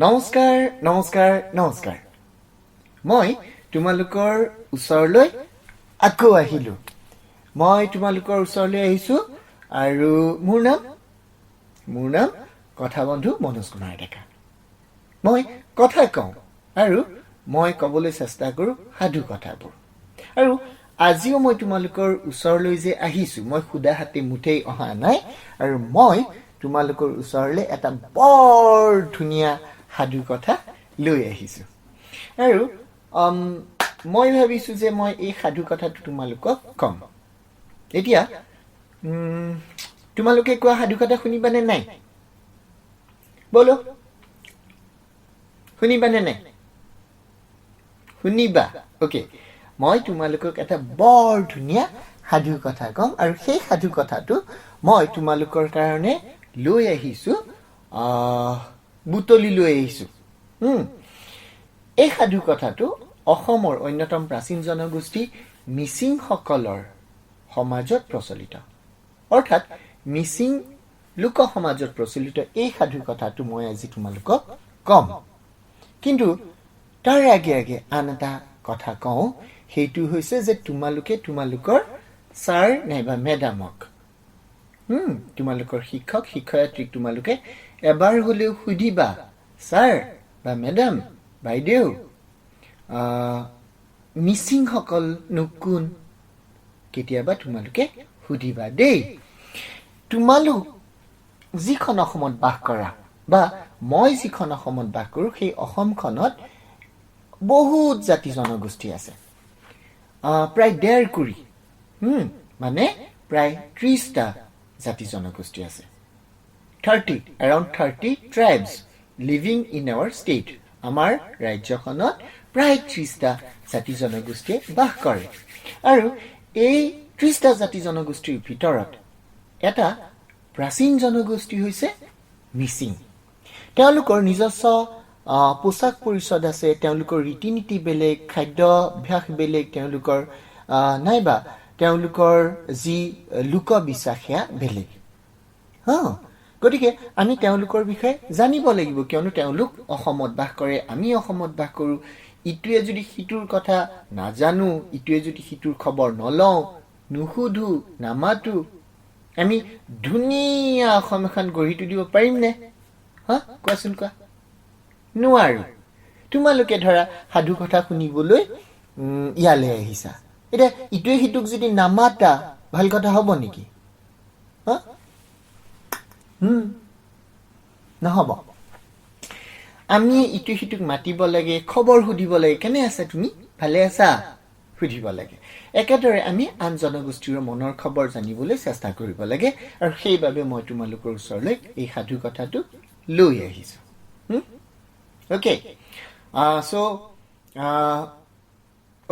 নমস্কাৰ, নমস্কাৰ, নমস্কাৰ। মই তোমালোকৰ ওচৰলৈ আকৌ আহিলোঁ। মই তোমালোকৰ ওচৰলৈ আহিছোঁ আৰু মোৰ নাম কথাবন্ধু মনোজ কুমাৰ ডেকা। মই কথা কওঁ আৰু মই ক'বলৈ চেষ্টা কৰোঁ সাধু কথাবোৰ। আৰু আজিও মই তোমালোকৰ ওচৰলৈ যে আহিছোঁ, মই সুদা হাতে মুঠেই অহা নাই। আৰু মই তোমালোকৰ ওচৰলৈ এটা বৰ ধুনীয়া সাধু কথা লৈ আহিছোঁ। আৰু মই ভাবিছোঁ যে মই এই সাধু কথাটো তোমালোকক ক'ম। এতিয়া তোমালোকে কোৱা সাধু কথা শুনিবানে নাই? বলো, শুনিবানে নাই? শুনিবা? অ'কে, মই তোমালোকক এটা বৰ ধুনীয়া সাধু কথা ক'ম আৰু সেই সাধু কথাটো মই তোমালোকৰ কাৰণে লৈ আহিছোঁ, বুটলি লৈ আহিছোঁ। এই সাধু কথাটো অসমৰ অন্যতম প্ৰাচীন জনগোষ্ঠী মিচিংসকলৰ সমাজত প্ৰচলিত, অৰ্থাৎ মিচিং লোক সমাজত প্ৰচলিত এই সাধু কথাটো মই আজি তোমালোকক ক'ম। কিন্তু তাৰ আগে আগে আন এটা কথা কওঁ। সেইটো হৈছে যে তোমালোকে তোমালোকৰ ছাৰ নাইবা মেডামক, তোমালোকৰ শিক্ষক শিক্ষয়িত্ৰীক তোমালোকে এবাৰ হ'লেও সুধিবা, ছাৰ বা মেডাম, বাইদেউ, মিচিংসকলনো কোন? কেতিয়াবা তোমালোকে সুধিবা দেই। তোমালোক যিখন অসমত বাস কৰা বা মই যিখন অসমত বাস কৰোঁ, সেই অসমখনত বহুত জাতি জনগোষ্ঠী আছে। প্ৰায় 1.5 কুৰি, মানে প্ৰায় 30টা জাতি জনগোষ্ঠী আছে। 30, around 30 tribes living in our state. আমাৰ ৰাজ্যখনত প্ৰায় 30টা জাতি জনগোষ্ঠীয়ে বাস কৰে। আৰু এই 30টা জাতি জনগোষ্ঠীৰ ভিতৰত এটা প্ৰাচীন জনগোষ্ঠী হৈছে মিচিং। তেওঁলোকৰ নিজস্ব পোচাক পৰিচ্ছদ আছে, তেওঁলোকৰ ৰীতি নীতি বেলেগ, খাদ্যাভ্যাস বেলেগ, তেওঁলোকৰ নাইবা তেওঁলোকৰ যি লোকবিশ্বাস সেয়া বেলেগ। হা, গতিকে আমি তেওঁলোকৰ বিষয়ে জানিব লাগিব, কিয়নো তেওঁলোক অসমত বাস কৰে, আমি অসমত বাস কৰোঁ। ইটোৱে যদি সিটোৰ কথা নাজানো, ইটোৱে যদি সিটোৰ খবৰ নলওঁ, নুসুধো, নামাতো, আমি ধুনীয়া অসম এখন গঢ়ি তুলিব পাৰিমনে? হা, কোৱাচোন কোৱা। নোৱাৰো। তোমালোকে ধৰা সাধু কথা শুনিবলৈ ইয়ালৈ আহিছা। এতিয়া ইটোৱে সিটোক যদি নামাতা, ভাল কথা হ'ব নেকি? হা, নহ'ব। আমি ইটো সিটোক মাতিব লাগে, খবৰ সুধিব লাগে, কেনে আছা তুমি, ভালে আছা, সুধিব লাগে। একেদৰে আমি আন জনগোষ্ঠীৰ মনৰ খবৰ জানিবলৈ চেষ্টা কৰিব লাগে। আৰু সেইবাবে মই তোমালোকৰ ওচৰলৈ এই সাধু কথাটো লৈ আহিছোঁ। অ'কে, চ'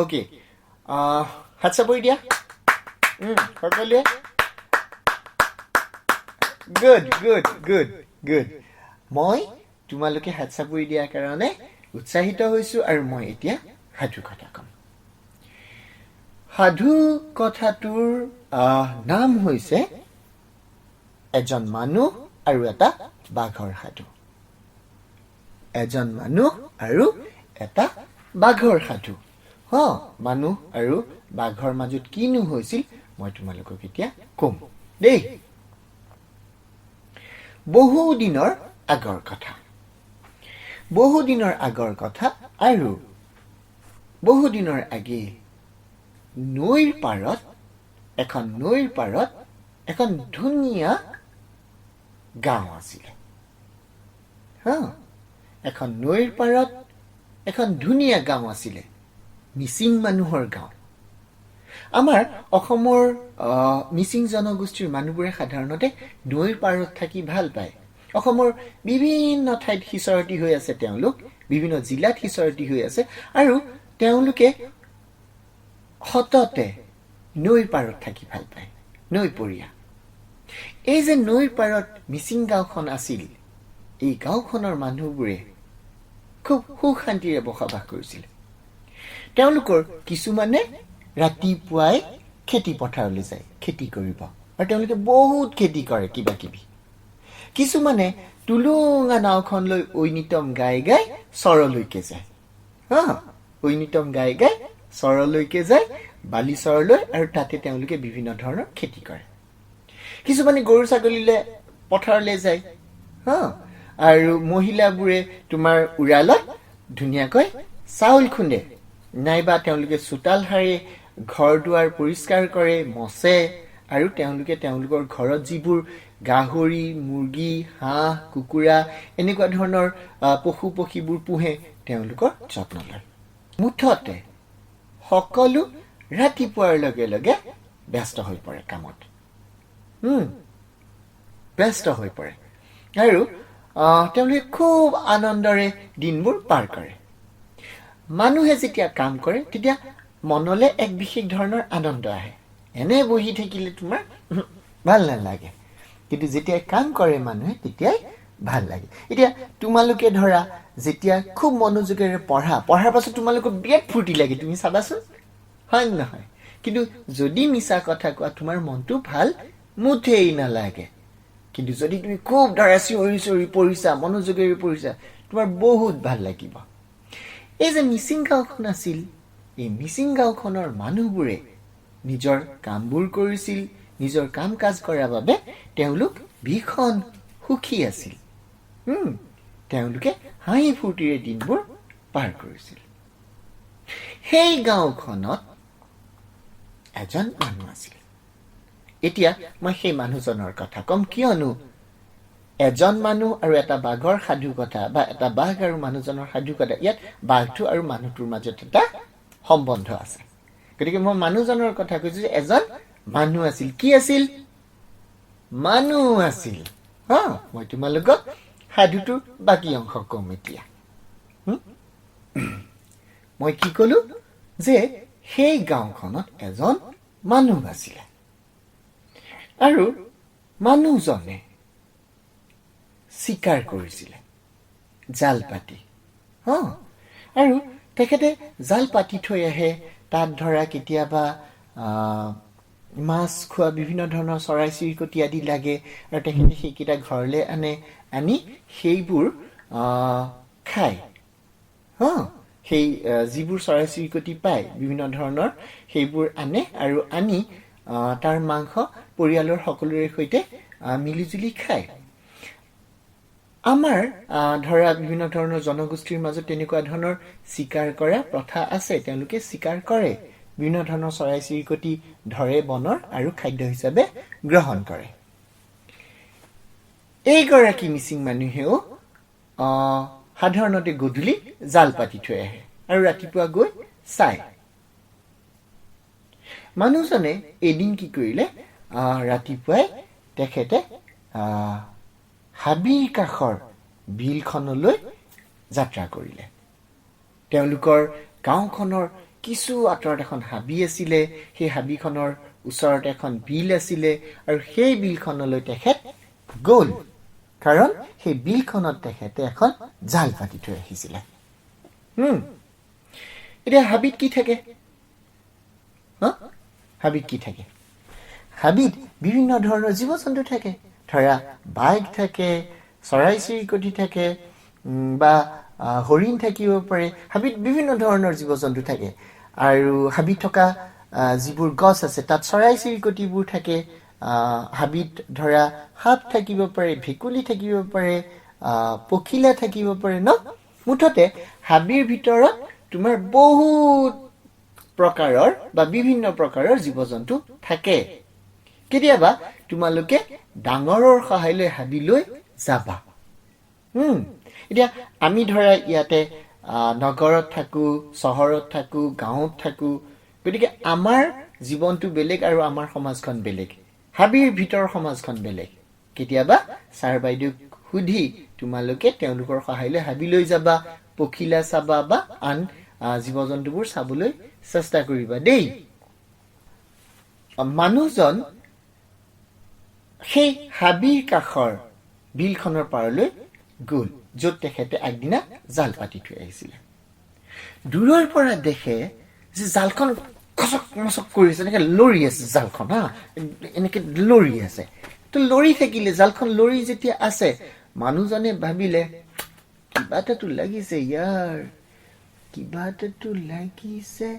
অ'কে, হাত চাপৰি দিয়া সকলোৱে। Good, good, good, good. মই তোমালোকে হাত চাপৰি দিয়াৰ কাৰণে উৎসাহিত হৈছোঁ আৰু মই এতিয়া সাধু কথা ক'ম। সাধু কথাটোৰ নাম হৈছে এজন মানুহ আৰু এটা বাঘৰ সাধু। এজন মানুহ আৰু এটা বাঘৰ সাধু। হ, মানুহ আৰু বাঘৰ মাজত কিনো হৈছিল, মই তোমালোকক এতিয়া ক'ম দেই। বহু দিনৰ আগৰ কথা, বহু দিনৰ আগৰ কথা। আৰু বহু দিনৰ আগেয়ে নৈৰ পাৰত, এখন নৈৰ পাৰত এখন ধুনীয়া গাঁও আছিলে। হা, এখন নৈৰ পাৰত এখন ধুনীয়া গাঁও আছিলে, মিচিং মানুহৰ গাঁও। আমাৰ অসমৰ মিচিং জনগোষ্ঠীৰ মানুহবোৰে সাধাৰণতে নৈৰ পাৰত থাকি ভাল পায়। অসমৰ বিভিন্ন ঠাইত সিঁচৰতি হৈ আছে তেওঁলোক, বিভিন্ন জিলাত সিঁচৰতি হৈ আছে আৰু তেওঁলোকে সততে নৈৰ পাৰত থাকি ভাল পায়, নৈপৰীয়া। এই যে নৈৰ পাৰত মিচিং গাঁওখন আছিল, এই গাঁওখনৰ মানুহবোৰে খুব সুখ শান্তিৰে বসবাস কৰিছিল। তেওঁলোকৰ কিছুমানে ৰাতিপুৱাই খেতি পথাৰলৈ যায় খেতি কৰিব আৰু তেওঁলোকে বহুত খেতি কৰে কিবা কিবি। কিছুমানে টুলুঙা নাওখন লৈ ঐনিতম গাই গাই চৰলৈকে যায়। হা, ঐনিতম গাই গাই চৰলৈকে যায়, বালিচৰলৈ, আৰু তাতে তেওঁলোকে বিভিন্ন ধৰণৰ খেতি কৰে। কিছুমানে গৰু ছাগলীলৈ পথাৰলৈ যায়। হা, আৰু মহিলাবোৰে তোমাৰ উৰালত ধুনীয়াকৈ চাউল খুন্দে, নাইবা তেওঁলোকে চোতাল সাৰে, ঘৰ দুৱাৰ পৰিষ্কাৰ কৰে, মচে, আৰু তেওঁলোকে তেওঁলোকৰ ঘৰত যিবোৰ গাহৰি, মুৰ্গী, হাঁহ, কুকুৰা এনেকুৱা ধৰণৰ পশু পক্ষীবোৰ পোহে, তেওঁলোকৰ যত্ন লয়। মুঠতে সকলো ৰাতিপুৱাৰ লগে লগে ব্যস্ত হৈ পৰে কামত, ব্যস্ত হৈ পৰে আৰু তেওঁলোকে খুব আনন্দৰে দিনবোৰ পাৰ কৰে। মানুহে যেতিয়া কাম কৰে, তেতিয়া মনলৈ এক বিশেষ ধৰণৰ আনন্দ আহে। এনে বহি থাকিলে তোমাৰ ভাল নালাগে, কিন্তু যেতিয়াই কাম কৰে মানুহে, তেতিয়াই ভাল লাগে। এতিয়া তোমালোকে ধৰা যেতিয়া খুব মনোযোগেৰে পঢ়া, পঢ়াৰ পাছত তোমালোকৰ বিৰাট ফূৰ্তি লাগে, তুমি চাবাচোন, হয় নে নহয়? কিন্তু যদি মিছা কথা কোৱা, তোমাৰ মনটো ভাল মুঠেই নালাগে। কিন্তু যদি তুমি খুব ধৰা চিঞৰি চিঞৰি পঢ়িছা, মনোযোগেৰে পঢ়িছা, তোমাৰ বহুত ভাল লাগিব। এই যে মিচিং গাঁওখন আছিল, এই মিচিং গাঁওখনৰ মানুহবোৰে নিজৰ কামবোৰ কৰিছিল। নিজৰ কাম কাজ কৰাৰ বাবে তেওঁলোক ভীষণ সুখী আছিল। তেওঁলোকে হাঁহি ফূৰ্তিৰে দিনবোৰ পাৰ কৰিছিল। সেই গাঁওখনত এজন মানুহ আছিল। এতিয়া মই সেই মানুহজনৰ কথা ক'ম, কিয়নো এজন মানুহ আৰু এটা বাঘৰ সাধু কথা বা এটা বাঘ আৰু মানুহজনৰ সাধু কথা, ইয়াত বাঘটো আৰু মানুহটোৰ মাজত এটা সম্বন্ধ আছে। গতিকে মই মানুহজনৰ কথা কৈছো যে এজন মানুহ আছিল। কি আছিল? মানুহ আছিল। হা, মই তোমালোকক সাধুটোৰ বাকী অংশ ক'ম এতিয়া। মই কি ক'লো যে সেই গাঁওখনত এজন মানুহ আছিলে আৰু মানুহজনে চিকাৰ কৰিছিলে জাল পাতি। হা, আৰু তেখেতে জাল পাতি থৈ আহে। তাত ধৰা কেতিয়াবা মাছ খোৱা বিভিন্ন ধৰণৰ চৰাই চিৰিকটি আদি লাগে আৰু তেখেতে সেইকেইটা ঘৰলৈ আনে, আনি সেইবোৰ খায়। হা, সেই যিবোৰ চৰাই চিৰিকটি পায় বিভিন্ন ধৰণৰ, সেইবোৰ আনে আৰু আনি তাৰ মাংস পৰিয়ালৰ সকলোৰে সৈতে মিলিজুলি খায়। আমাৰ ধৰা বিভিন্ন ধৰণৰ জনগোষ্ঠীৰ মাজত তেনেকুৱা ধৰণৰ চিকাৰ কৰা প্ৰথা আছে। তেওঁলোকে চিকাৰ কৰে, বিভিন্ন ধৰণৰ চৰাই চিৰিকটি ধৰে বনৰ আৰু খাদ্য হিচাপে গ্ৰহণ কৰে। এইগৰাকী মিচিং মানুহেও সাধাৰণতে গধূলি জাল পাতি থৈ আহে আৰু ৰাতিপুৱা গৈ চায়। মানুহজনে এদিন কি কৰিলে, ৰাতিপুৱাই তেখেতে হাবিৰ কাষৰ বিলখনলৈ যাত্ৰা কৰিলে। তেওঁলোকৰ গাঁওখনৰ কিছু আঁতৰত এখন হাবি আছিলে। সেই হাবিখনৰ ওচৰত এখন বিল আছিলে আৰু সেই বিলখনলৈ তেখেত গ'ল, কাৰণ সেই বিলখনত তেখেতে এখন জাল পাতি থৈ আহিছিলে। এতিয়া হাবিত কি থাকে? হা, হাবিত কি থাকে? হাবিত বিভিন্ন ধৰণৰ জীৱ জন্তু থাকে। ধৰা বাঘ থাকে, চৰাই চিৰিকটি থাকে, বা হৰিণ থাকিব পাৰে। হাবিত বিভিন্ন ধৰণৰ জীৱ জন্তু থাকে আৰু হাবিত থকা যিবোৰ গছ আছে, তাত চৰাই চিৰিকটিবোৰ থাকে। হাবিত ধৰা সাপ থাকিব পাৰে, ভেকুলী থাকিব পাৰে, পখিলা থাকিব পাৰে ন। মুঠতে হাবিৰ ভিতৰত তোমাৰ বহুত প্ৰকাৰৰ বা বিভিন্ন প্ৰকাৰৰ জীৱ জন্তু থাকে। কেতিয়াবা তোমালোকে ডাঙৰৰ সহায় লৈ হাবিলৈ যাবা। এতিয়া আমি ধৰা ইয়াতে নগৰত থাকোঁ, চহৰত থাকোঁ, গাঁৱত থাকোঁ, গতিকে আমাৰ জীৱনটো বেলেগ আৰু আমাৰ সমাজখন বেলেগ, হাবিৰ ভিতৰৰ সমাজখন বেলেগ। কেতিয়াবা ছাৰ বাইদেউক সুধি তোমালোকে তেওঁলোকৰ সহায় লৈ হাবিলৈ যাবা, পখিলা চাবা বা আন জীৱ জন্তুবোৰ চাবলৈ চেষ্টা কৰিবা দেই। মানুহজন সেই হাবিৰ কাষৰ বিলখনৰ পাৰলৈ গ'ল, য'ত তেখেতে আগদিনা জাল পাতি থৈ আহিছিলে। দূৰৰ পৰা দেখে যে জালখন খচক মচক কৰি আছে, এনেকে লৰি আছে জালখন। হা, এনেকে লৰি আছে। তো লৰি থাকিলে, জালখন লৰি যেতিয়া আছে, মানুহজনে ভাবিলে, কিবা এটাতো লাগিছে ইয়াৰ, কিবা এটাতো লাগিছে,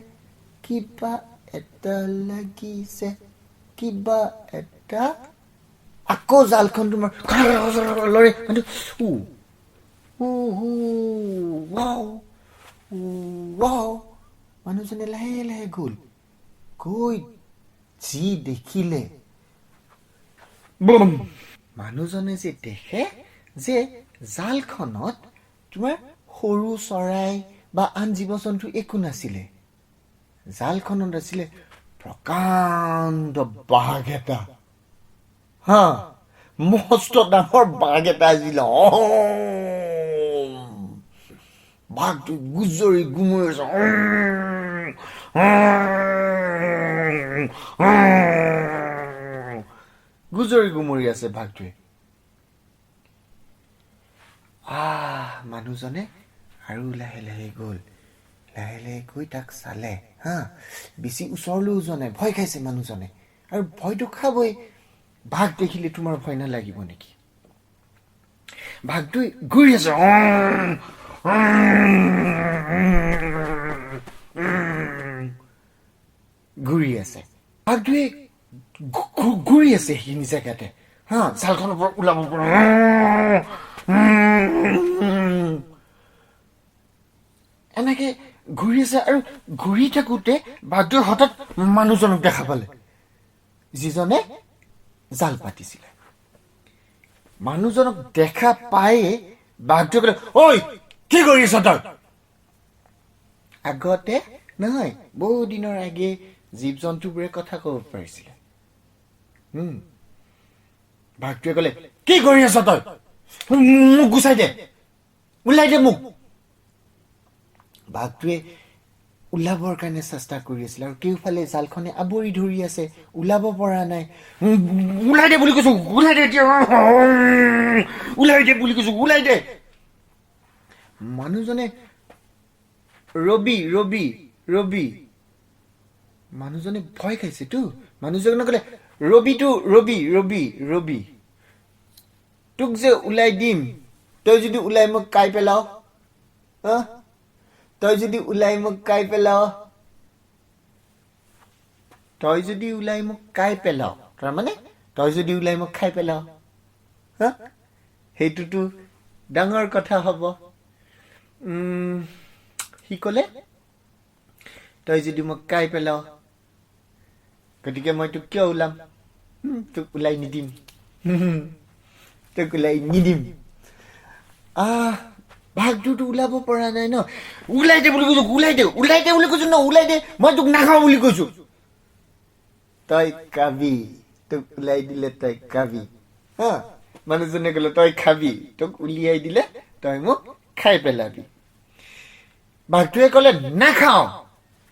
কিবা এটা লাগিছে, কিবা এটা। আকৌ জালখন তোমাৰ লৰে। মানুহ উ উ ৱাও ৱাও। মানুহজনে লাহে লাহে গ'ল, গৈ যি দেখিলে, মানুহজনে যে দেখে যে জালখনত তোমাৰ সৰু চৰাই বা আন জীৱ জন্তু একো নাছিলে, জালখনত আছিলে প্ৰকাণ্ড বাঘ এটা। হা, মস্ত ডাঙৰ বাঘ এটা আছিলে। বাঘটো গুজৰি গুমৰি আছে, গুজৰি গুমৰি আছে বাঘটোৱে। আহ, মানুহজনে আৰু লাহে লাহে গ'ল, লাহে লাহে গৈ তাক চালে। হা, বেছি ওচৰলৈও যোৱা নাই, ভয় খাইছে মানুহজনে। আৰু ভয়টো খাবই, বাঘ দেখিলে তোমাৰ ভয় নালাগিব নেকি? বাঘটো ঘূৰি আছে, ঘূৰি আছে, বাঘটোৱে ঘূৰি আছে সেইখিনি জেগাতে। হা, জালখনৰ পৰা ওলাব পৰা এনেকে ঘূৰি আছে। আৰু ঘূৰি থাকোঁতে বাঘটোৱে হঠাৎ মানুহজনক দেখা পালে, যিজনে জাল পাতিছিলে। মানুহজনক দেখা পায়ে বাঘটোৱে ক'লে, ঐ কি কৰি আছ তই? আগতে নহয়, বহু দিনৰ আগে জীৱ জন্তুবোৰে কথা ক'ব পাৰিছিলে। বাঘটোৱে ক'লে, কি কৰি আছ তই? মোক গুচাই দে, ওলাই দে মোক। বাঘটোৱে ওলাবৰ কাৰণে চেষ্টা কৰি আছিলে আৰু কেওফালে জালখনে আৱৰি ধৰি আছে, ওলাব পৰা নাই। ওলাই দে বুলি কৈছো, ওলাই দে এতিয়া, ওলাই দে বুলি কৈছো, ওলাই দে। মানুহজনে ৰবি ৰবি ৰবি, মানুহজনে ভয় খাইছেতো। মানুহজনে ক'লে, ৰবিটো ৰবি ৰবি ৰবি, তোক যে ওলাই দিম, তই যদি ওলাই মোক কাই পেলাও, হা, তই যদি ওলাই মোক কাই পেলাও, তই যদি ওলাই মোক কাই পেলাও, তাৰমানে তই যদি ওলাই মোক খাই পেলাও, হা, সেইটোতো ডাঙৰ কথা হ'ব। সি ক'লে, তই যদি মোক কাই পেলাও, গতিকে মই তোক কিয় ওলাম? তোক ওলাই নিদিম, তোক ওলাই নিদিম। আহ, বাঘটোতো ওলাব পৰা নাই ন। ওলাই দে বুলি কৈছো, ওলাই দে, ওলাই দে বুলি কৈছো ন, ওলাই দে, মই তোক নাখাওঁ বুলি কৈছো। তই খাবি, তোক ওলাই দিলে তই খাবি। হা, মানুহজনে ক'লে, তই খাবি, তোক উলিয়াই দিলে তই মোক খাই পেলাবি। বাঘটোৱে ক'লে, নাখাওঁ।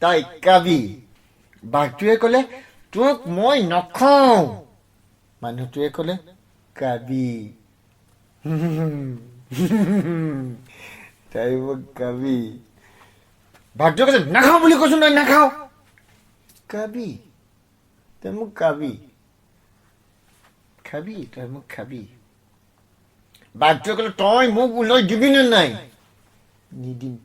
তই খাবি। বাঘটোৱে ক'লে, তোক মই নাখাওঁ। মানুহটোৱে ক'লে, খাবি, তই মোক খাবি। বাঘটোৱে কৈছে, নাখাওঁ বুলি কৈছো নহয়, নাখাওঁ। খাবি, তই মোক খাবি, খাবি, তই মোক খাবি। বাঘটোৱে ক'লে, তই মোক ওলাই দিবি নে নাই? নিদিম।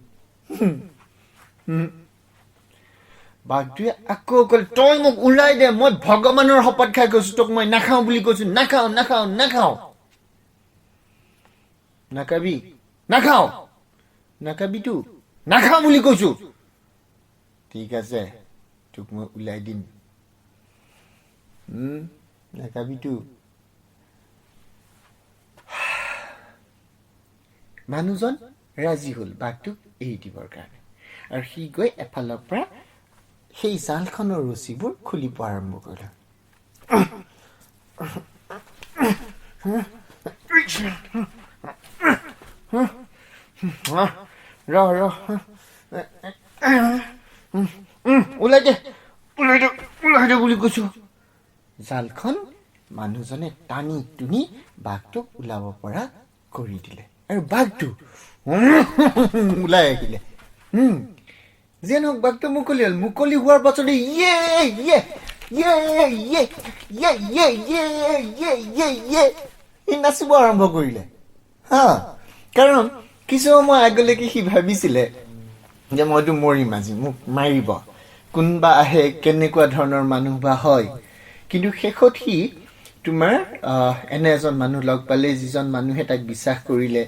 বাঘটোৱে আকৌ ক'লে, তই মোক ওলাই দে, মই ভগৱানৰ শপত খাই কৈছো, তোক মই নাখাওঁ বুলি কৈছো, নাখাওঁ, নাখাওঁ, নাখাওঁ। নাখাবি, নাখাওঁ, নাখাবিতো, নাখাওঁ বুলি কৈছো। ঠিক আছে, তোক মই ওলাই দিম। নাখাবিতো। মানুহজন ৰাজি হ'ল বাঘটোক এৰি দিবৰ কাৰণে, আৰু সি গৈ এফালৰ পৰা সেই জালখনৰ ৰছীবোৰ খুলিব আৰম্ভ কৰিলে। ৰ ৰ, ওলাই দে, ওলাই দে, ওলাই দে বুলি কৈছো। জালখন মানুহজনে টানি টুনি বাঘটোক ওলাব পৰা কৰি দিলে, আৰু বাঘটো ওলাই আহিলে। যিয়ে নহওক, বাঘটো মুকলি হ'ল। মুকলি হোৱাৰ পাছতে ইয়ে ইয়ে ইয়ে ইয়ে ইয়ে ইয়ে ইয়ে ইয়ে ইয়ে ইয়ে সি নাচিব আৰম্ভ কৰিলে। হা, কাৰণ কিছু সময় আগলৈকে সি ভাবিছিলে যে মইতো মৰিম আজি, মোক মাৰিব, কোনোবা আহে, কেনেকুৱা ধৰণৰ মানুহ বা হয়। কিন্তু শেষত সি তোমাৰ এনে এজন মানুহ লগ পালে যিজন মানুহে তাক বিশ্বাস কৰিলে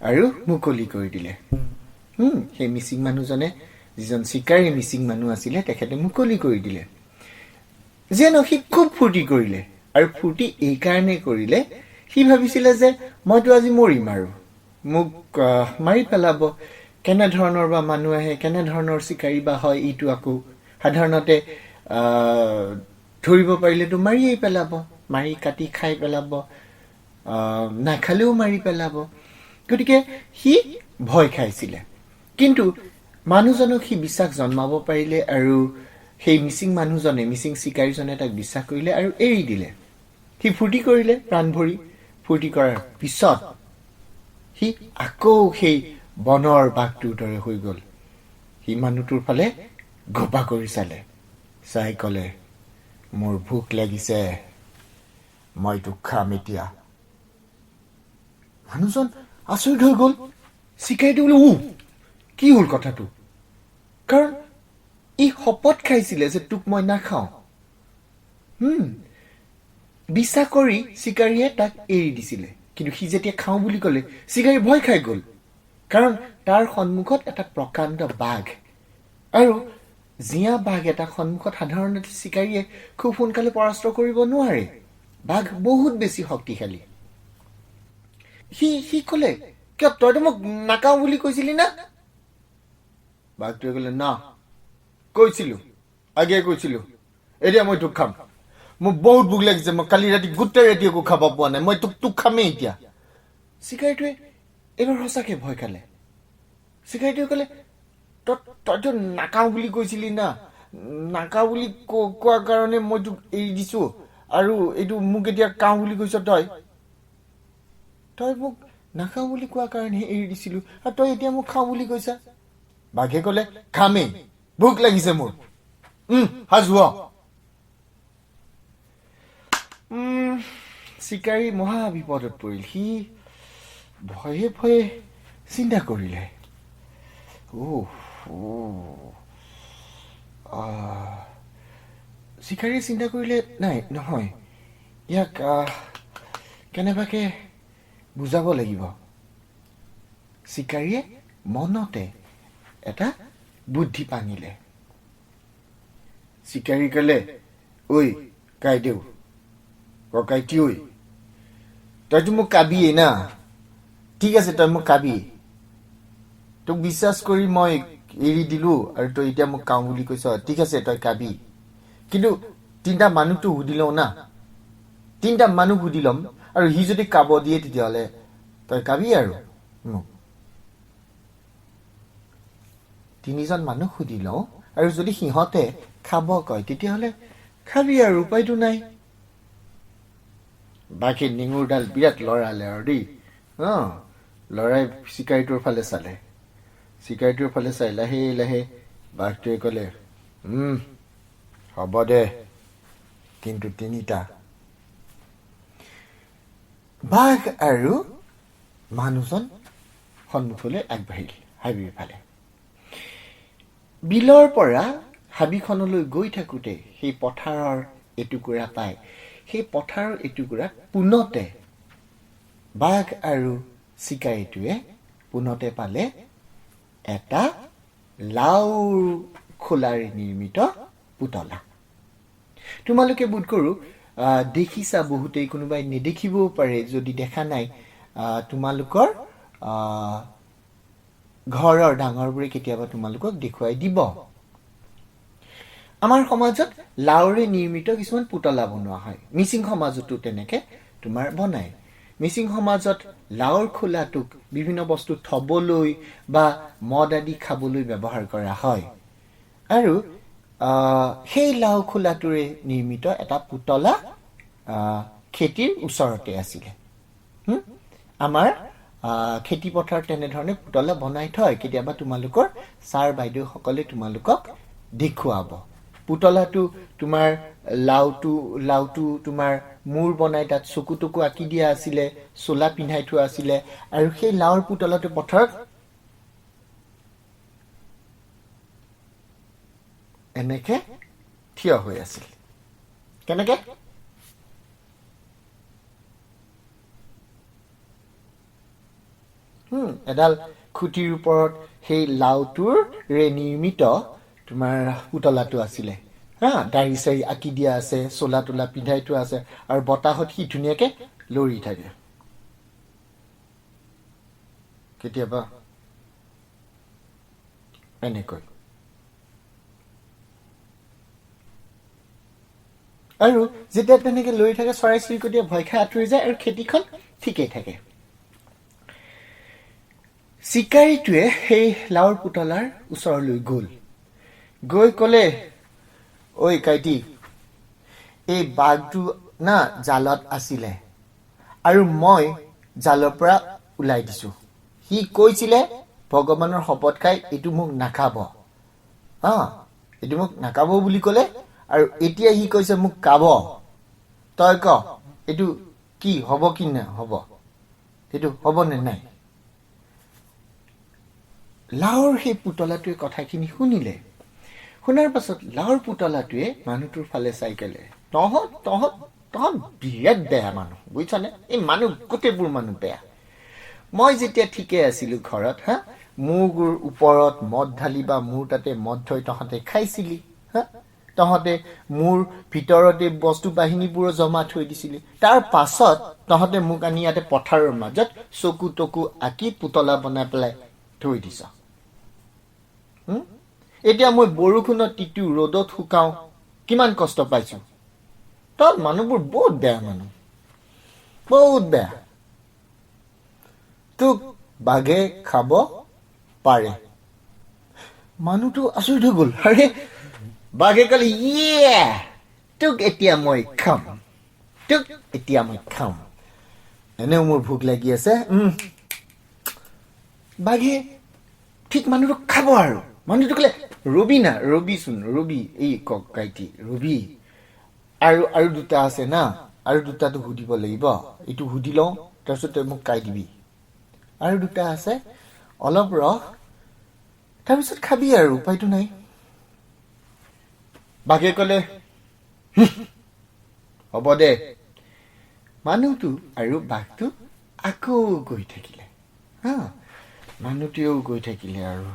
আৰু মুকলি কৰি দিলে। সেই মিচিং মানুহজনে, যিজন চিকাৰী মিচিং মানুহ আছিলে, তেখেতে মুকলি কৰি দিলে। যিয়ে নহওক, সি খুব ফূৰ্তি কৰিলে। আৰু ফূৰ্তি এইকাৰণে কৰিলে, সি ভাবিছিলে যে মইতো আজি মৰিম আৰু মোক মাৰি পেলাব, কেনেধৰণৰ বা মানুহ আহে, কেনেধৰণৰ চিকাৰী বা হয়, এইটো আকৌ সাধাৰণতে ধৰিব পাৰিলেতো মাৰিয়েই পেলাব, মাৰি কাটি খাই পেলাব, নাখালেও মাৰি পেলাব। গতিকে সি ভয় খাইছিলে। কিন্তু মানুহজনক সি বিশ্বাস জন্মাব পাৰিলে আৰু সেই মিচিং মানুহজনে, মিচিং চিকাৰীজনে তাক বিশ্বাস কৰিলে আৰু এৰি দিলে। সি ফূৰ্তি কৰিলে প্ৰাণ ভৰি। ফূৰ্তি কৰাৰ পিছত সি আকৌ সেই বনৰ বাঘটোৰ দৰে হৈ গ'ল। সি মানুহটোৰ ফালে ঘোপা কৰি চালে, চাই ক'লে, মোৰ ভোক লাগিছে, মই তোক খাম এতিয়া। মানুহজন আচৰিত হৈ গ'ল। চিকাৰীটো বোলে, উ কি হ'ল কথাটো? কাৰণ ই শপত খাইছিলে যে তোক মই নাখাওঁ। বিশ্বাস কৰি চিকাৰীয়ে তাক এৰি দিছিলে। কিন্তু সি যেতিয়া খাওঁ বুলি ক'লে, চিকাৰী ভয় খাই গ'ল, কাৰণ তাৰ সন্মুখত এটা প্ৰকাণ্ড বাঘ, আৰু জীয়া বাঘ এটা সন্মুখত সাধাৰণতে চিকাৰীয়ে খুব সোনকালে পৰাস্ত কৰিব নোৱাৰে। বাঘ বহুত বেছি শক্তিশালী। সি ক'লে, কিয়, তইতো মোক নাখাওঁ বুলি কৈছিলি না? বাঘটোৱে ক'লে, না, কৈছিলো, আগে কৈছিলো, এতিয়া মই তোক খাম। মোক বহুত ভোক লাগিছে, মই কালি ৰাতি গোটেই ৰাতি একো খাব পোৱা নাই, মই তোক খামেই এতিয়া। চিকাৰীটোৱে এইবাৰ সঁচাকে ভয় খালে। চিকাৰীটোৱে ক'লে, তইতো নাখাওঁ বুলি কৈছিলি না, নাখাওঁ বুলি কোৱাৰ কাৰণে মই তোক এৰি দিছো, আৰু এইটো মোক এতিয়া খাওঁ বুলি কৈছ তই। তই মোক নাখাওঁ বুলি কোৱাৰ কাৰণেহে এৰি দিছিলো, আৰু তই এতিয়া মোক খাওঁ বুলি কৈছা। বাঘে ক'লে, খামেই, ভোক লাগিছে মোৰ, সাজু হ। চিকাৰী মহা বিপদত পৰিল। সি ভয়ে ভয়ে চিন্তা কৰিলে, চিকাৰীয়ে চিন্তা কৰিলে, নাই নহয়, ইয়াক কেনেবাকে বুজাব লাগিব। চিকাৰীয়ে মনতে এটা বুদ্ধি পাঙিলে। চিকাৰী ক'লে, ঐ কাইদেউ, ককাইটি ঐ, তইতো মোক কাবিয়েই না? ঠিক আছে, তই মোক কাবি, তোক বিশ্বাস কৰি মই এৰি দিলো আৰু তই এতিয়া মোক কাওঁ বুলি কৈছ, ঠিক আছে, তই কাবি, কিন্তু তিনিটা মানুহটো সুধি লওঁ না, তিনিটা মানুহ সুধি ল'ম, আৰু সি যদি কাব দিয়ে তেতিয়াহ'লে তই কাবি আৰু মোক। তিনিজন মানুহ সুধি লওঁ, আৰু যদি সিহঁতে খাব কয় তেতিয়াহ'লে খাবি আৰু, উপায়তো নাই। বাঘে নেঙুৰডাল বিৰাট লৰালে আৰু দেই, লৰাই চিকাৰীটোৰ ফালে চালে। চিকাৰীটোৰ ফালে চাই লাহে লাহে বাঘটোৱে ক'লে, হ'ব দে, কিন্তু তিনিটা। বাঘ আৰু মানুহজন সন্মুখলৈ আগবাঢ়িল হাবিৰ ফালে। বিলৰ পৰা হাবিখনলৈ গৈ থাকোঁতে সেই পথাৰৰ এটুকুৰা পায়। সেই পথাৰৰ এটুকুৰাত পোনতে বাঘ আৰু চিকাৰীটোৱে পোনতে পালে এটা লাওৰ খোলাৰে নিৰ্মিত পুতলা। তোমালোকে বোধ কৰোঁ দেখিছা বহুতেই, কোনোবাই নেদেখিবও পাৰে। যদি দেখা নাই, তোমালোকৰ ঘৰৰ ডাঙৰবোৰে কেতিয়াবা তোমালোকক দেখুৱাই দিব। আমাৰ সমাজত লাওৰে নিৰ্মিত কিছুমান পুতলা বনোৱা হয়। মিচিং সমাজতো তেনেকে তোমাৰ বনায়। মিচিং সমাজত লাওৰ খোলাটোক বিভিন্ন বস্তু থবলৈ বা মদ আদি খাবলৈ ব্যৱহাৰ কৰা হয়। আৰু সেই লাও খোলাটোৰে নিৰ্মিত এটা পুতলা খেতিৰ ওচৰতে আছিলে। আমাৰ খেতি পথাৰত তেনেধৰণে পুতলা বনাই থয়। কেতিয়াবা তোমালোকৰ ছাৰ বাইদেউসকলে তোমালোকক দেখুৱাব। পুতলাটো তোমাৰ লাওটো তোমাৰ মূৰ বনাই তাত চকু টকু আঁকি দিয়া আছিলে, চোলা পিন্ধাই থোৱা আছিলে, আৰু সেই লাওৰ পুতলাটো পথাৰত এনেকে থিয় হৈ আছিল। কেনেকে? এডাল খুঁটিৰ ওপৰত সেই লাওটোৰে নিৰ্মিত তোমাৰ পুতলাটো আছিলে। হা, দাড়ি চাৰি আঁকি দিয়া আছে, চোলা তোলা পিন্ধাই থোৱা আছে, আৰু বতাহত সি ধুনীয়াকে লৰি থাকে। কেতিয়াবা এনেকৈ। আৰু যেতিয়া তেনেকে লৰি থাকে, চৰাই চিৰিকটিয়ে ভয় খাই আঁতৰি যায় আৰু খেতিখন ঠিকেই থাকে। চিকাৰীটোৱে সেই লাওৰ পুতলাৰ ওচৰলৈ গ'ল, গৈ ক'লে, ঐ কাইটি, এই বাঘটো না জালত আছিলে আৰু মই জালৰ পৰা ওলাই দিছো। সি কৈছিলে ভগৱানৰ শপত খাই এইটো মোক নাখাব, এইটো মোক নাখাব বুলি ক'লে, আৰু এতিয়া সি কৈছে মোক খাব। তই ক, এইটো কি হ'ব কি নহ'ব, সেইটো হ'ব নে নাই? লাওৰ সেই পুতলাটোৱে কথাখিনি শুনিলে। শুনাৰ পাছত লাওৰ পুতলাটোৱে মানুহটোৰ ফালে চাই ক'লে, তহঁত তহঁত তহঁত বিৰাট বেয়া মানুহ, বুজিছনে? এই মানুহ গোটেইবোৰ মানুহ বেয়া। মই যেতিয়া ঠিকে আছিলো ঘৰত, হা, মোৰ ওপৰত মদ ঢালি বা মোৰ তাতে মদ থৈ তহঁতে খাইছিলি, হা, তহঁতে মোৰ ভিতৰতে বস্তু বাহিনীবোৰো জমা থৈ দিছিলি। তাৰ পাছত তহঁতে মোক আনি ইয়াতে পথাৰৰ মাজত চকু টকু আঁকি পুতলা বনাই পেলাই থৈ দিছ। এতিয়া মই বৰষুণত তিতো, ৰ'দত শুকাওঁ, কিমান কষ্ট পাইছো। তহঁত মানুহবোৰ বহুত বেয়া মানুহ, বহুত বেয়া। তোক বাঘে খাব পাৰে। মানুহটো আচৰিত হৈ গ'ল। আৰে, বাঘে ক'লে, ইয়ে, তোক এতিয়া মই খাম, তোক এতিয়া মই খাম, এনেও মোৰ ভোক লাগি আছে। বাঘে ঠিক মানুহটোক খাব আৰু মানুহটো ক'লে, ৰবি না, ৰবিচোন, ৰবি, এই কাইটি ৰবি, আৰু আৰু দুটা আছে না, আৰু দুটাটো সুধিব লাগিব, এইটো সুধি লওঁ, তাৰপিছত তই মোক কাই দিবি। আৰু দুটা আছে, অলপ ৰহ, তাৰপিছত খাবি আৰু, উপায়টো নাই। বাঘে ক'লে, হ'ব দে। মানুহটো আৰু বাঘটো আকৌ গৈ থাকিলে। হা, মানুহটোৱেও গৈ থাকিলে আৰু।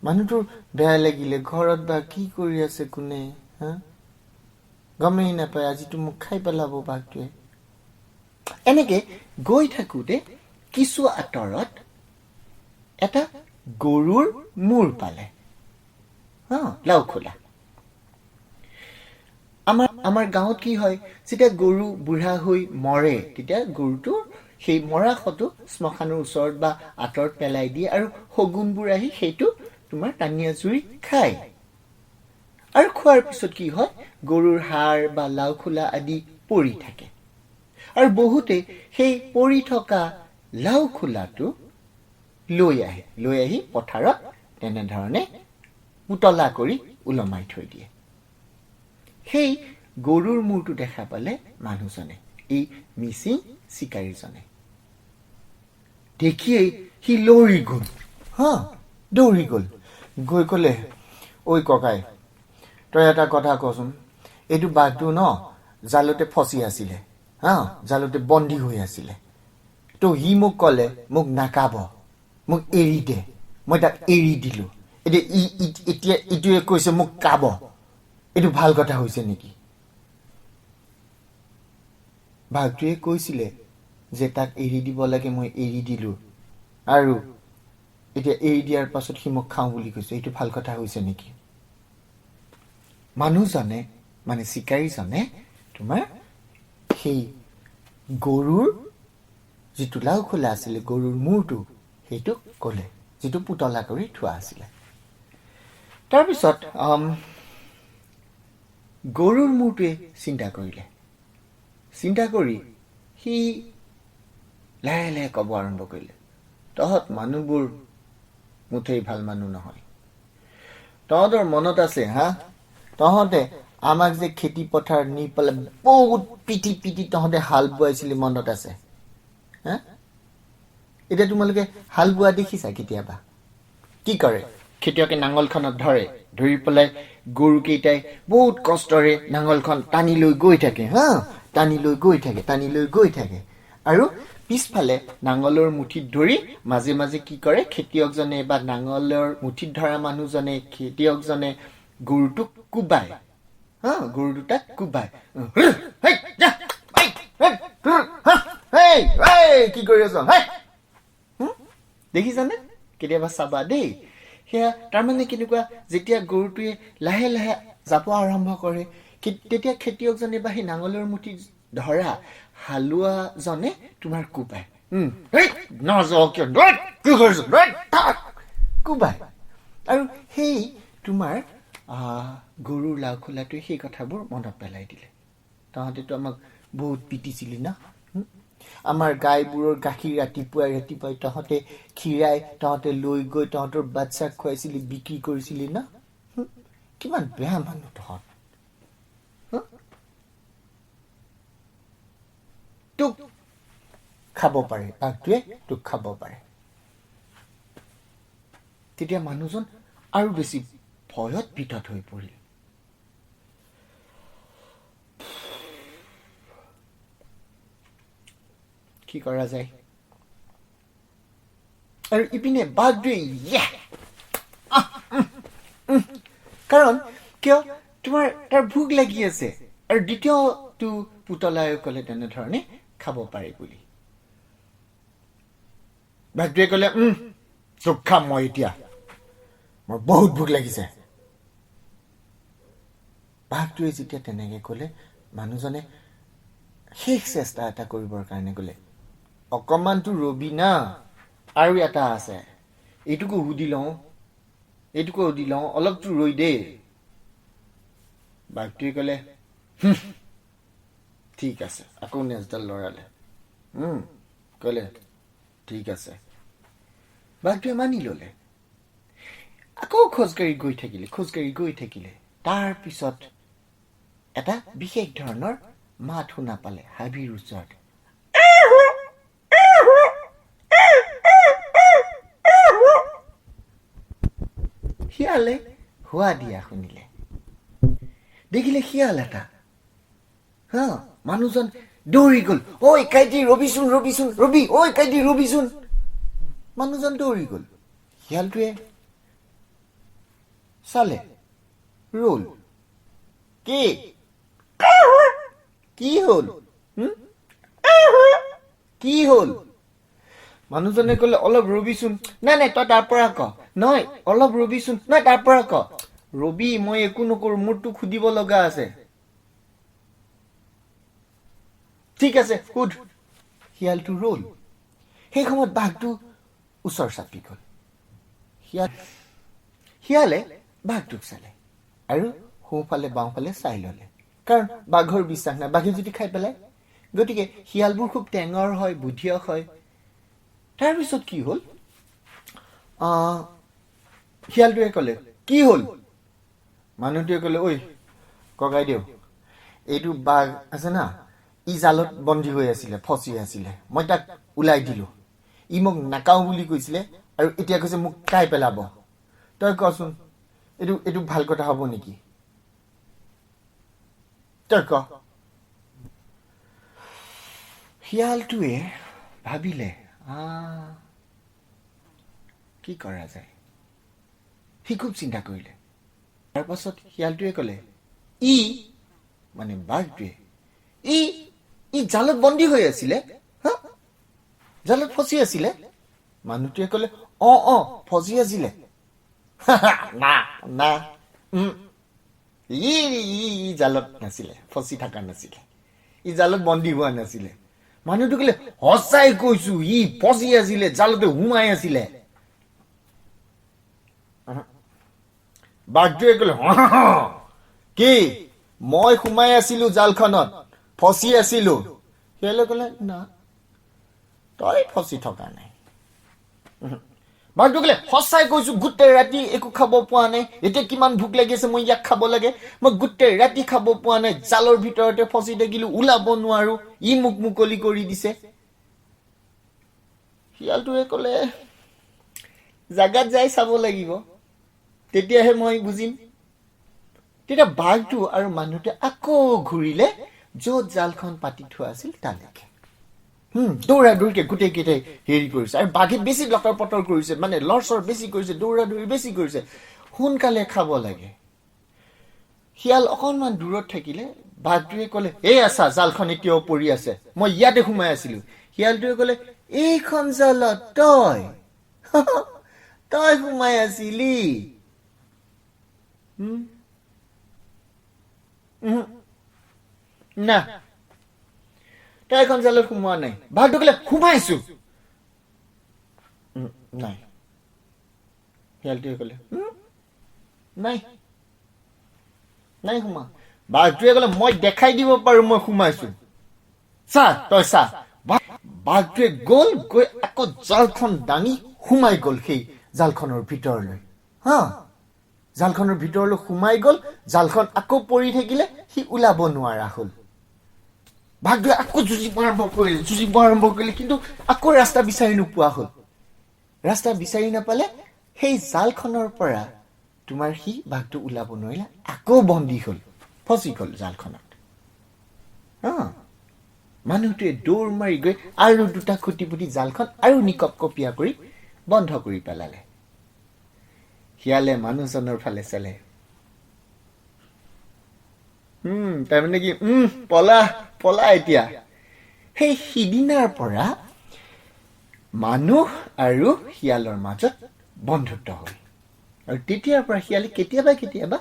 মানুহটোৰ বেয়া লাগিলে, ঘৰত বা কি কৰি আছে কোনে, হা, গমেই নাপায়, আজিতো মোক খাই পেলাব বাঘটোৱে। এনেকে গৈ থাকোঁতে কিছু আঁতৰত এটা গৰুৰ মূৰ পালে। হা, লাও খোলা। আমাৰ গাঁৱত কি হয়, যেতিয়া গৰু বুঢ়া হৈ মৰে, তেতিয়া গৰুটোৰ সেই মৰা শটো শ্মশানৰ ওচৰত বা আঁতৰত পেলাই দিয়ে আৰু শগুনবোৰ আহি সেইটো তোমাৰ টানি আজুৰি খায়। আৰু খোৱাৰ পিছত কি হয়, গৰুৰ হাড় বা লাও খোলা আদি পৰি থাকে, আৰু বহুতে সেই পৰি থকা লাও খোলাটো লৈ আহে, লৈ আহি পথাৰত তেনেধৰণে পুতলা কৰি ওলমাই থৈ দিয়ে। সেই গৰুৰ মূৰটো দেখা পালে মানুহজনে, এই মিচিং চিকাৰীজনে। দেখিয়েই সি লৰি গ'ল, হা, দৌৰি গ'ল, গৈ ক'লে, ঐ ককাই, তই এটা কথা কচোন, এইটো বাঘটো ন জালতে ফচি আছিলে, হা, জালতে বন্দী হৈ আছিলে, তো সি মোক ক'লে মোক নাকাব, মোক এৰি দে, মই তাক এৰি দিলোঁ, এতিয়া এতিয়া ইটোৱে কৈছে মোক কাব, এইটো ভাল কথা হৈছে নেকি? বাঘটোৱে কৈছিলে যে তাক এৰি দিব লাগে, মই এৰি দিলোঁ, আৰু এতিয়া এৰি দিয়াৰ পাছত সি মোক খাওঁ বুলি কৈছে, এইটো ভাল কথা হৈছে নেকি? মানুহজনে মানে চিকাৰীজনে তোমাৰ সেই গৰুৰ যিটো লাও খোলা আছিলে, গৰুৰ মূৰটো, সেইটো ক'লে, যিটো পুতলা কৰি থোৱা আছিলে। তাৰপিছত গৰুৰ মূৰটোৱে চিন্তা কৰিলে, চিন্তা কৰি সি লাহে লাহে ক'ব আৰম্ভ কৰিলে, তহঁত মানুহবোৰ মুঠেই ভাল মানুহ নহয়। তহঁতৰ মনত আছে হা, তহঁতে আমাক যে খেতি পথাৰ নি পেলাই বহুত পিটি পিটি তহঁতে হাল বোৱাইছিলি, মনত আছে হা? এতিয়া তোমালোকে হাল বোৱা দেখিছা কেতিয়াবা? কি কৰে খেতিয়কে? নাঙলখনত ধৰে, ধৰি পেলাই গৰুকেইটাই বহুত কষ্টৰে নাঙলখন টানি লৈ গৈ থাকে, হা, টানি লৈ গৈ থাকে, টানি লৈ গৈ থাকে। আৰু পিছফালে নাঙলৰ মুঠিত ধৰি মাজে মাজে কি কৰে খেতিয়কজনে বা নাঙলৰ মুঠিত ধৰা মানুহজনে, খেতিয়কজনে গৰুটোক কোবায়, হা, গৰু দুটাক কোবায়। কি কৰি আছ দেখিছানে? কেতিয়াবা চাবা দেই। সেয়া তাৰমানে কেনেকুৱা, যেতিয়া গৰুটোৱে লাহে লাহে যাব আৰম্ভ কৰে, তেতিয়া খেতিয়কজনে বা সেই নাঙলৰ মুঠিত ধৰা হালোৱাজনে তোমাৰ কোবায়, কোবায়। আৰু সেই তোমাৰ গৰুৰ লাওখোলাটোৱে সেই কথাবোৰ মনত পেলাই দিলে। তহঁতেতো আমাক বহুত পিটিছিলি ন? আমাৰ গাইবোৰৰ গাখীৰ ৰাতিপুৱাই ৰাতিপুৱাই তহঁতে খীৰাই তহঁতে লৈ গৈ তহঁতৰ বাচ্ছাক খুৱাইছিলি, বিক্ৰী কৰিছিলি ন? কিমান বেয়া মানুহ তহঁত। তোক খাব পাৰে বাঘটোৱে, তোক খাব পাৰে। তেতিয়া মানুহজন আৰু বেছি ভয়ত ভিতৰত হৈ পৰিল। কি কৰা যায়? আৰু ইপিনে বাঘটোৱে, কাৰণ কিয় তোমাৰ তাৰ ভোক লাগি আছে। আৰু দ্বিতীয়টো পুতলাই ক'লে তেনেধৰণে খাব পাৰে বুলি। বাঘটোৱে ক'লে, তোক খাম মই এতিয়া, মোৰ বহুত ভোক লাগিছে। বাঘটোৱে যেতিয়া তেনেকে ক'লে, মানুহজনে শেষ চেষ্টা এটা কৰিবৰ কাৰণে ক'লে, অকণমানতো ৰবি না, আৰু এটা আছে, এইটোকো সুধি লওঁ, এইটোকো সুধি লওঁ, অলপতো ৰৈ দেই। বাঘটোৱে ক'লে, ঠিক আছে। আকৌ নেজডাল লৰালে, ক'লে ঠিক আছে। বাঘটোৱে মানি ল'লে। আকৌ খোজকাঢ়ি গৈ থাকিলে, খোজকাঢ়ি গৈ থাকিলে। তাৰপিছত এটা বিশেষ ধৰণৰ মাত শুনা পালে হাবিৰ ওচৰত। শিয়ালে হোৱা দিয়া শুনিলে, দেখিলে শিয়াল এটা। হা, মানুহজন দৌৰি গ'ল। ঐ কাইটি ৰবিচোন, ৰবিচোন, ৰবি, ঐ কাইটি ৰবিচোন। মানুহজন দৌৰি গ'ল। শিয়ালটোৱে চালে, ৰ'ল। কি কি হ'ল, কি হ'ল? মানুহজনে ক'লে, অলপ ৰবিচোন। নাই নাই, তই তাৰ পৰা ক। নহয়, অলপ ৰবিচোন। নহয়, তাৰ পৰা ক। ৰবি, মই একো নকৰো, মোৰ তোক সুধিব লগা আছে। ঠিক আছে, সুধ। শিয়ালটো ৰ'ল। সেই সময়ত বাঘটো ওচৰ চাপি গ'ল। শিয়ালে বাঘটোক চালে আৰু সোঁফালে বাওঁফালে চাই ল'লে, কাৰণ বাঘৰ বিশ্বাস নাই, বাঘে যদি খাই পেলায়। গতিকে শিয়ালবোৰ খুব টেঙৰ হয়, বুদ্ধিয়ক হয়। তাৰপিছত কি হ'ল, শিয়ালটোৱে ক'লে, কি হ'ল? মানুহটোৱে ক'লে, ঐ ককাইদেউ, এইটো বাঘ আছে না, ই জালত বন্দী হৈ আছিলে, ফচি আছিলে, মই তাক ওলাই দিলোঁ, ই মোক নাকাওঁ বুলি কৈছিলে আৰু এতিয়া কৈছে মোক খাই পেলাব। তই কচোন, এইটো এইটো ভাল কথা হ'ব নেকি? তই ক। শিয়ালটোৱে ভাবিলে, কি কৰা যায়? সি খুব চিন্তা কৰিলে। তাৰ পাছত শিয়ালটোৱে ক'লে, ই মানে বাঘটোৱে, ই ই জালত বন্দী হৈ আছিলে, হা, জালত ফচি আছিলে। মানুহটোৱে ক'লে, অঁ অঁ, ফচি আছিলে। না না, ই ই জালত নাছিলে, ফচি থকা নাছিলে, ই জালত বন্দী হোৱা নাছিলে। মানুহটো ক'লে, সঁচাই কৈছো, ই ফচি আছিলে, জালতে সোমাই আছিলে। বাঘটোৱে ক'লে, কি মই সোমাই আছিলো জালখনত, ফচি আছিলো। শিয়ালে ক'লে, না, তই ফচি থকা নাই, বাঘটো ক'লে, সঁচাই কৈছো, গোটেই ৰাতি একো খাব পোৱা নাই, এতিয়া কিমান ভোক লাগি আছে, মই ইয়াক খাব লাগে, মই গোটেই ৰাতি খাব পোৱা নাই, জালৰ ভিতৰতে ফচি থাকিলো, ওলাব নোৱাৰো, ই মোক মুকলি কৰি দিছে। শিয়ালটোৱে ক'লে, জাগাত যাই চাব লাগিব, তেতিয়াহে মই বুজিম। তেতিয়া বাঘটো আৰু মানুহটোৱে আকৌ ঘূৰিলে য'ত জালখন পাতি থোৱা আছিল তালৈকে। দৌৰা দৌৰিকে গোটেইকেইটাই হেৰি কৰিছে আৰু বাঘে বেছি লটৰ পটৰ কৰিছে, মানে লৰচৰ বেছি কৰিছে, দৌৰা দৌৰি বেছি কৰিছে, সোনকালে খাব লাগে। শিয়াল অকণমান দূৰত থাকিলে। বাঘটোৱে ক'লে, এই আছা, জালখন এতিয়াও পৰি আছে, মই ইয়াতে সোমাই আছিলো। শিয়ালটোৱে ক'লে, এইখন জালত তই সোমাই আছিলি? না, তই এখন জালত সোমোৱা নাই। বাঘটো ক'লে, সোমাইছো। নাই। শিয়ালটোৱে ক'লে, নাই, নাই সোমোৱা। বাঘটোৱে ক'লে, মই দেখাই দিব পাৰো মই সোমাইছো, চা তই চা। বাঘটোৱে গ'ল, গৈ আকৌ জালখন দাঙি সোমাই গ'ল সেই জালখনৰ ভিতৰলৈ। হা, জালখনৰ ভিতৰলৈ সোমাই গ'ল, জালখন আকৌ পৰি থাকিলে, সি ওলাব নোৱাৰা হ'ল। বাঘটোৱে আকৌ যুঁজিব আৰম্ভ কৰিলে, যুঁজিব আৰম্ভ কৰিলে, কিন্তু আকৌ ৰাস্তা বিচাৰি নোপোৱা হ'ল। ৰাস্তা বিচাৰি নাপালে, সেই জালখনৰ পৰা তোমাৰ সি বাঘটো ওলাব নোৱাৰিলে, আকৌ বন্দী হ'ল, ফচি গ'ল জালখনত। হা, মানুহটোৱে দৌৰ মাৰি গৈ আৰু দুটা খুটি পুতি জালখন আৰু নিকপকপীয়া কৰি বন্ধ কৰি পেলালে। শিয়ালে মানুহজনৰ ফালে চালে। তাৰমানে কি, পলা পলা এতিয়া। সেই সিদিনাৰ পৰা মানুহ আৰু শিয়ালৰ মাজত বন্ধুত্ব হ'ল আৰু তেতিয়াৰ পৰা শিয়ালে কেতিয়াবা কেতিয়াবা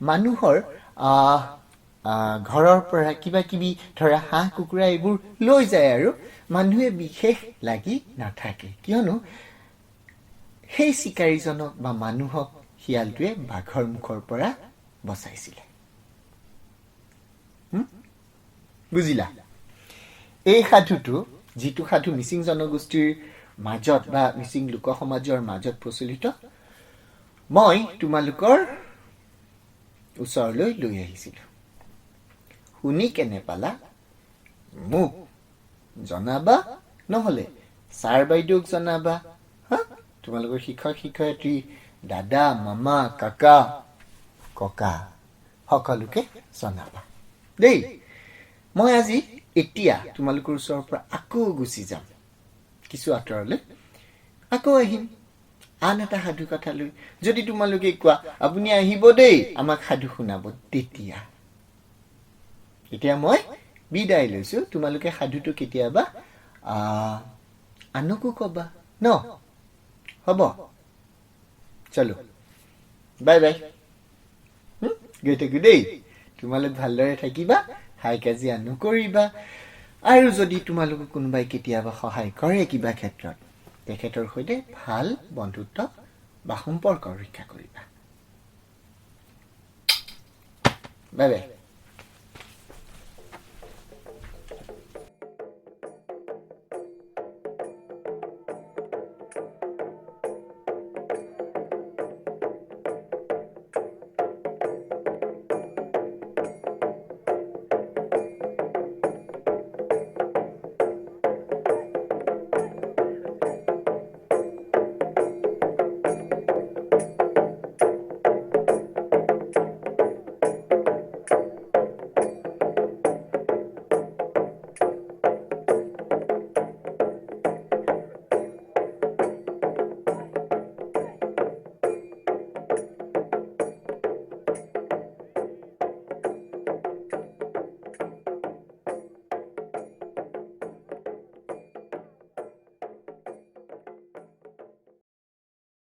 মানুহৰ আহ আহ, ঘৰৰ পৰা কিবা কিবি ধৰা হাঁহ কুকুৰা এইবোৰ লৈ যায় আৰু মানুহে বিশেষ লাগি নাথাকে, কিয়নো সেই চিকাৰীজনক বা মানুহক শিয়ালটোৱে বাঘৰ মুখৰ পৰা বচাইছিলে। বুজিলা? এই সাধুটো, যিটো সাধু মিচিং জনগোষ্ঠীৰ মাজত বা মিচিং লোক সমাজৰ মাজত প্ৰচলিত, মই তোমালোকৰ ওচৰলৈ লৈ আহিছিলোঁ। শুনি কেনে পালা মোক জনাবা, নহ'লে ছাৰ বাইদেউক জনাবা। হা, তোমালোকৰ শিক্ষক শিক্ষয়িত্ৰী, দাদা মামা কাকা ককা সকলোকে জনাবা দেই। মই আজি এতিয়া তোমালোকৰ ওচৰৰ পৰা আকৌ গুচি যাম কিছু আঁতৰলৈ, আকৌ আহিম আন এটা সাধু কথা লৈ। যদি তোমালোকে কোৱা, আপুনি আহিব দেই, আমাক সাধু শুনাব, তেতিয়া এতিয়া মই বিদায় লৈছো। তোমালোকে সাধুটো কেতিয়াবা আনকো কবা ন? হ'ব, চলো, বাই বাই। গৈ থাকো দেই। তোমালোক ভালদৰে থাকিবা, হাই কাজিয়া নকৰিবা আৰু যদি তোমালোকক কোনোবাই কেতিয়াবা সহায় কৰে কিবা ক্ষেত্ৰত, তেখেতৰ সৈতে ভাল বন্ধুত্ব বা সম্পৰ্ক ৰক্ষা কৰিবা। Bye bye.